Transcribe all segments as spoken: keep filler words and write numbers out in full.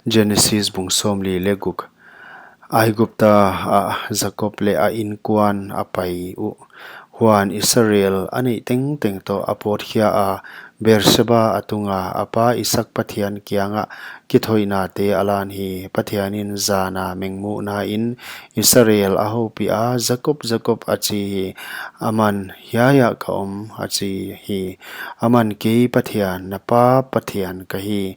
Genesis bung sawmli leh guk. Aigupta ah Jakob leh a inkuan a pai uh. Huan Israel a neih tengteng toh a pawtkhia a, Beersheba a tunga a pa Isak Pathian kiangah kithoihnate a lan hi. Pathianin zana mengmuhna in Israel a houpih a, "Jakob, Jakob," a chi hi. Aman, "Hiaiah ka om," a chi hi. Aman, "Kei Pathian, na pa Pathian ka hi.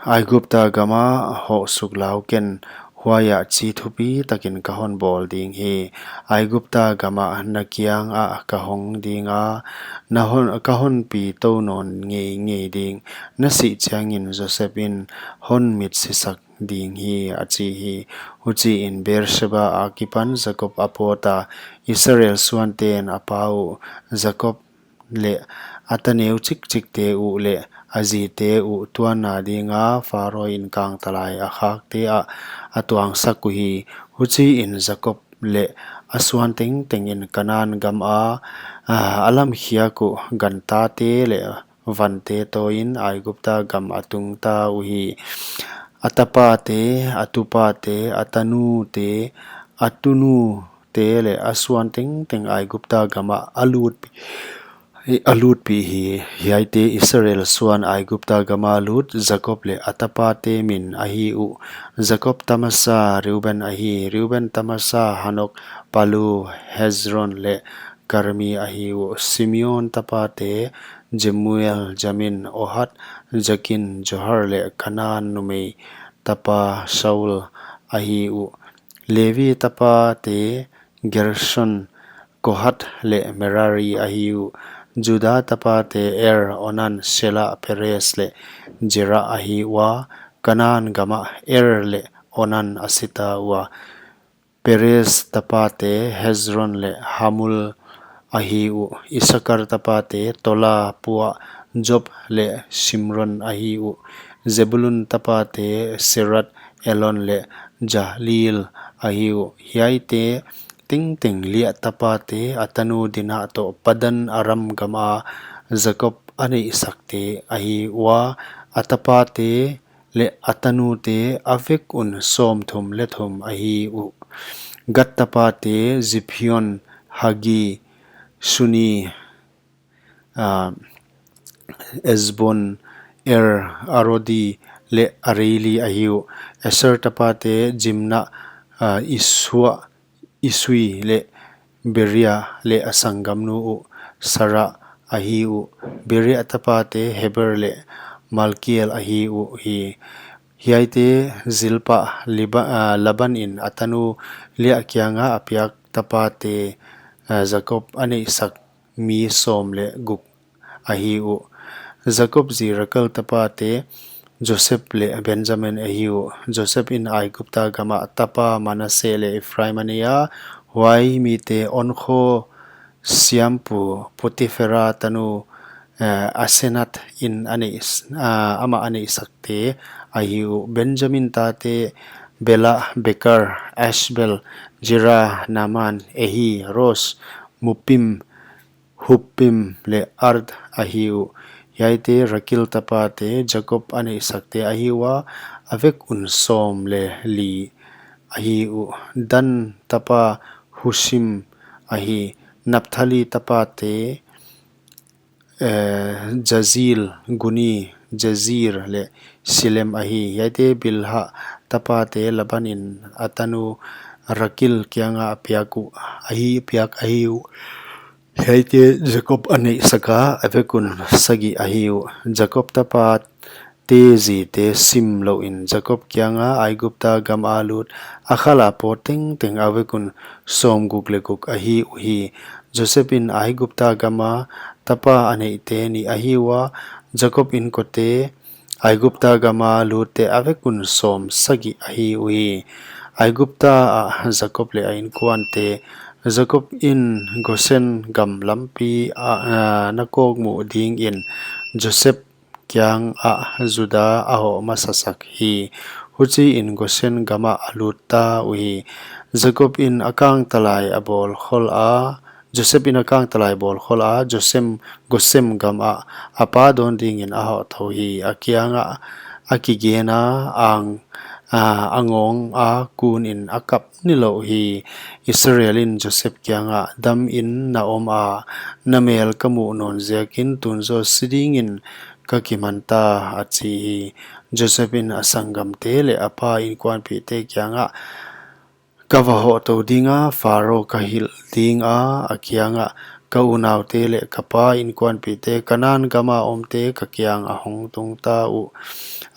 Aigupta gama hoh suk lau ken, huaiah chi thupi takin ka hon bawl ding hi. Aigupta gamah na kiangah ka hong ding a, na hon, ka honpi tou nawn ngeingei ding. Na sih chiangin Joseph in hon mit sisak ding hi," a chi hi. Huchiin Beersheba akipan Jakob a pawt a, Israel suanten a pa uh Jakob leh a ta neu chikchikte uh leh a zite uh tuanna dinga Pharaoh in kangtalai a khakte ah a tuangsak uhi. Huchiin Jakob leh a suan tengtengin Kanan gama, a, a lamkhiak uh gantate leh vante toin Aigupta gam a tungta uhi. A tapate, a tupate, a tanute, a tunute leh a suan tengteng Aigupta gamah a lut, a lutpih hi. Hiaite Israel suan Aigupta gama lut Jakob leh a tapate min ahi uh. Jakob tamasa Reuben ahi. Reuben tamasa Hanok, Palu, Hezron leh Karmi ahi uh. Simeon tapate Jemuel, Jamin, Ohad, Jakin, Zohar leh Kanan numei tapa Saul ahi uh. Levi tapate Gershon, Kohat leh Merari ahi uh. Juda tapate Er, Onan, Sela, Perez leh Zera ahi ua. Kanan gamah Er leh Onan a sita ua. Perez tapate Hezron leh Hamul ahi uh. Isakar tapate Tola, Pua, Job leh Simron ahi uh. Zebulun tapate Serat, Elon leh Jahlil ahi uh. Hiaite tengteng Leah tapate a tanu Dina toh Padan Aram gama Jakob a neihsakte ahi ua. A tapate leh a tanute a vek un sawmthum leh thum ahi uh. Gad tapate Ziphyon, Hagi, Suni, ah, Ezbon, Er, Arodi leh Areli ahi uh. Aser tapate Zimna, ah, Isua, Isui leh Beria leh a sanggamnu uh Sara ahi uh. Beria tapate Heber leh Malkiel ahi uhi. Hiaite Zilpa Liba-, ah, Laban in a tanu Leah kianga a piak tapate, ah, Jakob a neihsak mi sawm leh guk ahi uh. Jakob zi Rakel tapate Joseph leh Benjamin ahi uh. Joseph in Aigupta gama tapa Manasseh leh Ephraim a nei a, huai mite onkhaw siampu Potiphera tanu, eh, Asenat in a neih, ah, amah a neihsakte ahi uh. Benjamin tate Bela, Beker, Ashbel, Zera, Naaman, Ehi, Ros, Mupim, Huppim leh Ard ahi uh. Hiaite Rakel tapate Jakob a neihsakte ahi ua, a vek un sawm leh li ahi uh. Dan tapa Husim ahi. Naphtali tapate, eh, Jazil, Guni, Jazir leh Silem ahi. Hiaite Bilha tapate Laban in a tanu Rakel kianga a piak uh, ahi, piak ahi uh. Hiaite Jakob a neihsak a, a vek un sagih ahi uh. Jakob tapate zite sim louin Jakob kianga Aigupta gama lut a khala pawt tengteng a vek un sawmguk leh guk ahi uhi. Joseph in Aigupta gama tapa a neihte nih ahi ua. Jakob inkote Aigupta gama lutte a vek un sawmsagih ahi uhi. Aigupta ah Jakob leh a inkuante. Jakob in Gosen gam lampi ah, ah, na kawkmuh dingin Joseph kiangah Juda a hoh masasak hi. Huchiin Gosen gamah a lutta uhi. Jakob in a kangtalai a bawl khol a, Joseph in a kangtalai bawl khol a, Josem, Gosen gamah a pa dawn dingin a hoh tou hi. A kiangah a kigen a, ang, a, a ngawng a kun in a kap nilouh hi. Israel in Joseph kiangah, Dam in na om a, na mel ka muh nawn ziakin tun zaw si dingin ka kiman ta, a chi hi. Joseph in a sanggamte leh a pa inkuanpihte kiangah, Ka va hohtou ding a, Pharaoh ka hilh ding a, a kiangah, Ka unaute leh ka pa inkuanpihte Kanan gam a omte ka kiang a hong tung ta uh.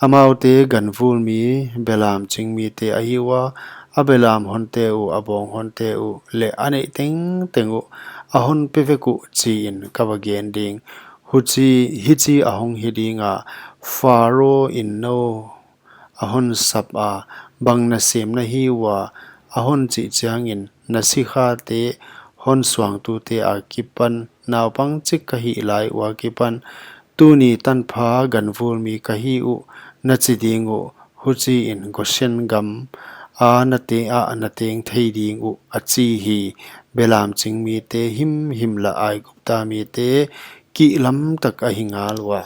Amaute ganvulmi, belam chingmite ahi ua, a belam honte uh, a bawng honte uh leh a neih tengteng uh a hon pe vek uh, chi in ka va gen ding. Huchi, hichi a hong hi ding a, Pharaoh in nou a hon sap a, Bang nasem na hi ua? a hon chih chiangin, Na sikhate hon suangtute akipan naupang chik ka hih lai ua kipan tuni tanpha ganvulmi ka hi uh, na chi ding uh. Huchiin Goshen gam a na te-, ah na teng thei ding uh, a chi hi. Belam chingmite himhim lah Aigupta mite kihlam tak ahi ngal ua.